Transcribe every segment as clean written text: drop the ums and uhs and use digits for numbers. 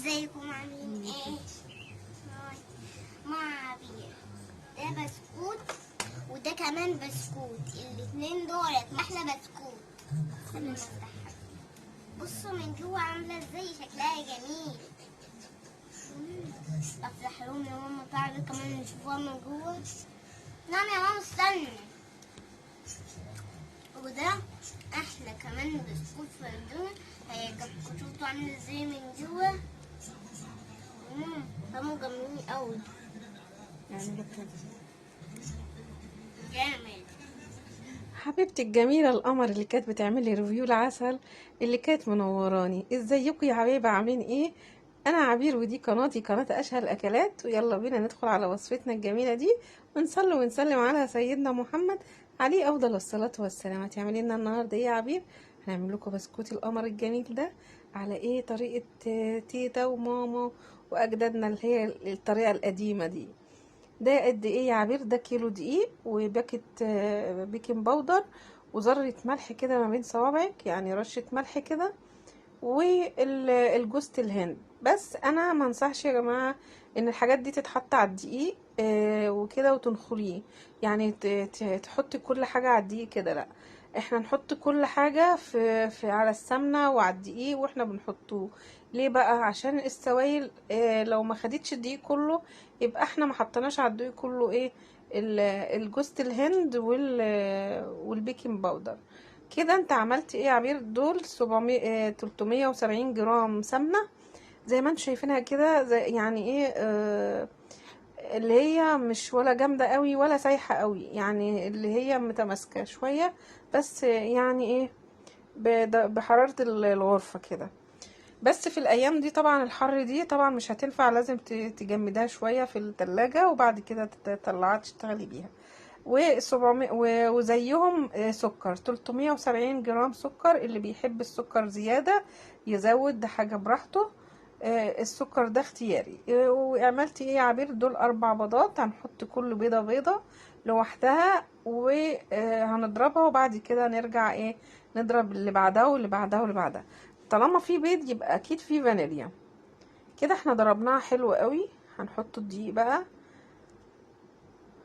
ازيكم عاملين ايه؟ مع عبير. ده بسكوت وده كمان بسكوت، الاتنين دولت احلى بسكوت. استنى افتحها. بصوا من جوه عامله ازاي، شكلها جميل. افتح لهم يا ماما، تعالوا كمان نشوفوها من جوه. نعم يا ماما استنى. وده احلى كمان بسكوت في الدنيا، هيعجبكم. شفتوا عامل ازاي من جوه؟ طعمه جميل قوي، جامد. حبيبتي الجميلة القمر اللي كانت بتعمل لي review العسل اللي كانت منوراني. ازيكم يا حبايبي، عاملين ايه؟ انا عبير ودي قناتي، قناة اشهى الاكلات. ويلا بينا ندخل على وصفتنا الجميلة دي ونصلي ونسلم على سيدنا محمد عليه افضل الصلاة والسلام. هتعملي لنا النهارده ايه يا عبير؟ هنعمل لكم بسكوت القمر الجميل ده على ايه طريقة تيتا وماما واجدادنا، اللي هي الطريقة القديمة دي. ده قد ايه يا عبير؟ ده كيلو دقيق وباكت baking powder وذرة ملح كده ما بين صوابعك، يعني رشة ملح كده، والجوزة الهند. بس انا ما انصحش يا جماعة ان الحاجات دي تتحط على الدقيق وكده وتنخليه، يعني تحطي كل حاجة على الدقيق كده. لا، احنا نحط كل حاجة في على السمنة وعلى الدقيق واحنا بنحطوه. ليه بقى؟ عشان السوائل لو ما خدتش الدقيق كله يبقى احنا ما حطيناش على الدقيق كله ايه الجوزة الهند وال baking powder. كده انت عملت ايه يا عبير؟ دول 370 جرام سمنة زي ما انتم شايفينها كده، زي يعني ايه اللي هي مش ولا جامدة قوي ولا سايحة قوي، يعني اللي هي متماسكة شوية، بس يعني ايه بحرارة الغرفة كده. بس في الايام دي طبعا الحر دي طبعا مش هتنفع، لازم تجمدها شوية في التلاجة وبعد كده تطلعها تشتغلي بيها. وزيهم سكر 370 جرام سكر. اللي بيحب السكر زيادة يزود، ده حاجة براحته، السكر ده اختياري. وعملت ايه يا عبير؟ دول 4 بيضات، هنحط كل بيضة بيضة لوحدها وهنضربها، وبعد كده نرجع ايه نضرب اللي بعدها واللي بعدها واللي بعدها. طالما في بيض يبقى اكيد في فانيليا. كده احنا ضربناها حلو قوي. هنحط الدقيق بقى،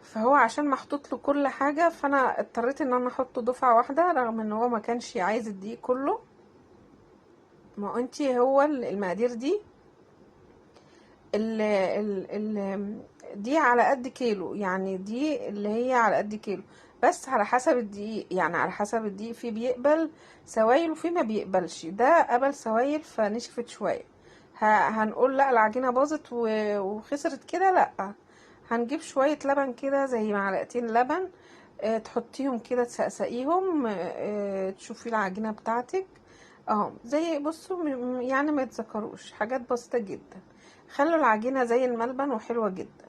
فهو عشان محطوط له كل حاجة فانا اضطريت ان انا احطه دفعة واحدة، رغم ان هو ما كانش عايز الدقيق كله. ما انتي هو المقادير دي ال ال ال دي على قد كيلو، يعني دي اللي هي على قد كيلو، بس على حسب الدقيق، يعني على حسب الدقيق في بيقبل سوايل وفي ما بيقبلش. ده قبل سوايل فنشفت شوية. هنقول لا العجينة باظت وخسرت كده، لا، هنجيب شوية لبن كده زي معلقتين لبن، تحطيهم كده تسقسقيهم، تشوفي العجينة بتاعتك اهو. زي بصوا يعني ما يتذكروش، حاجات بسيطة جدا. خلوا العجينة زي الملبن وحلوة جدا.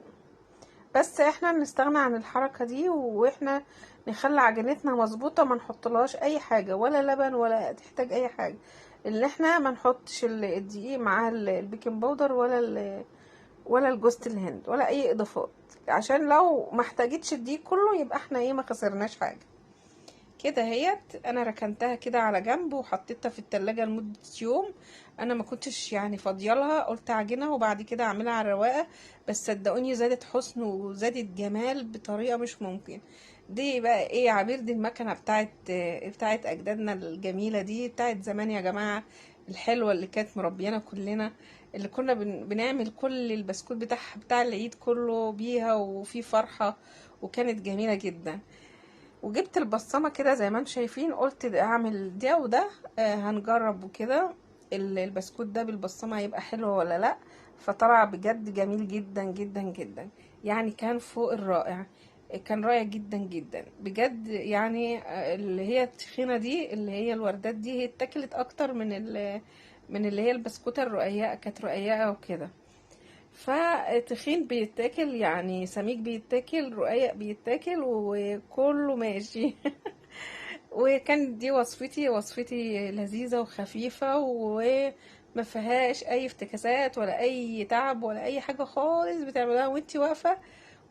بس احنا نستغنى عن الحركة دي، واحنا نخلي عجينتنا مظبوطة، ما نحطلهاش اي حاجة ولا لبن ولا تحتاج اي حاجة. اللي احنا ما نحطش الدقيق مع ال baking powder ولا الجوزة الهند ولا اي اضافات، عشان لو ما احتاجتش الدقيق كله يبقى احنا ايه ما خسرناش حاجة. كده اهيت انا ركنتها كده على جنب وحطيتها في التلاجة لمدة يوم. انا ما كنتش فاضية لها، قلت اعجنها وبعد كده اعملها على الرواقة، بس صدقوني زادت حسن وزادت جمال بطريقة مش ممكن. دي بقى ايه يا عبير؟ دي المكنة بتاعت اجدادنا الجميلة دي، بتاعت زمان يا جماعة، الحلوة اللي كانت مربيانا كلنا، اللي كنا بنعمل كل البسكوت بتاع العيد كله بيها، وفي فرحة، وكانت جميلة جدا. وجبت البصمة كده زي ما انتم شايفين، قلت ده اعمل ده وده، هنجرب وكده البسكوت ده بالبصمة هيبقى حلو ولا لا. فطلع بجد جميل جدا جدا جدا، يعني كان فوق الرائع، كان رائع جدا جدا بجد. اللي هي التخينة دي اللي هي الوردات دي هي اتاكلت اكتر من اللي هي البسكوتة الرقيقة، كانت رقيقة وكده. فتخين بيتاكل، يعني سميك بيتاكل، رقيق بيتاكل، وكله ماشي. وكان دي وصفتي لذيذة وخفيفة وما فيهاش اي افتكاسات ولا اي تعب ولا اي حاجة خالص، بتعملوها وانتي واقفة.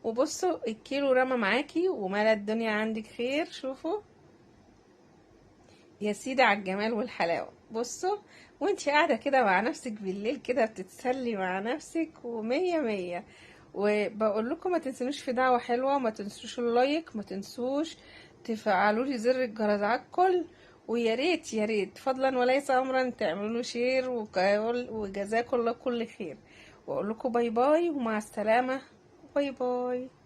وبصوا الكيلو رمى معاكي وملا الدنيا عندك خير. شوفوا يا سيدي على الجمال والحلاوة. بصوا وانتي قاعدة كده مع نفسك بالليل كده بتتسلي مع نفسك، ومية مية. وبقول لكم ما تنسونوش في دعوة حلوة، ما تنسوش ال like، ما تنسوش تفعلوا لي زر الجرس على الكل، ويا ريت يا ريت فضلا وليس امرا تعملوا share، وجزاكم الله كل خير. واقول لكم bye bye ومع السلامة، bye bye.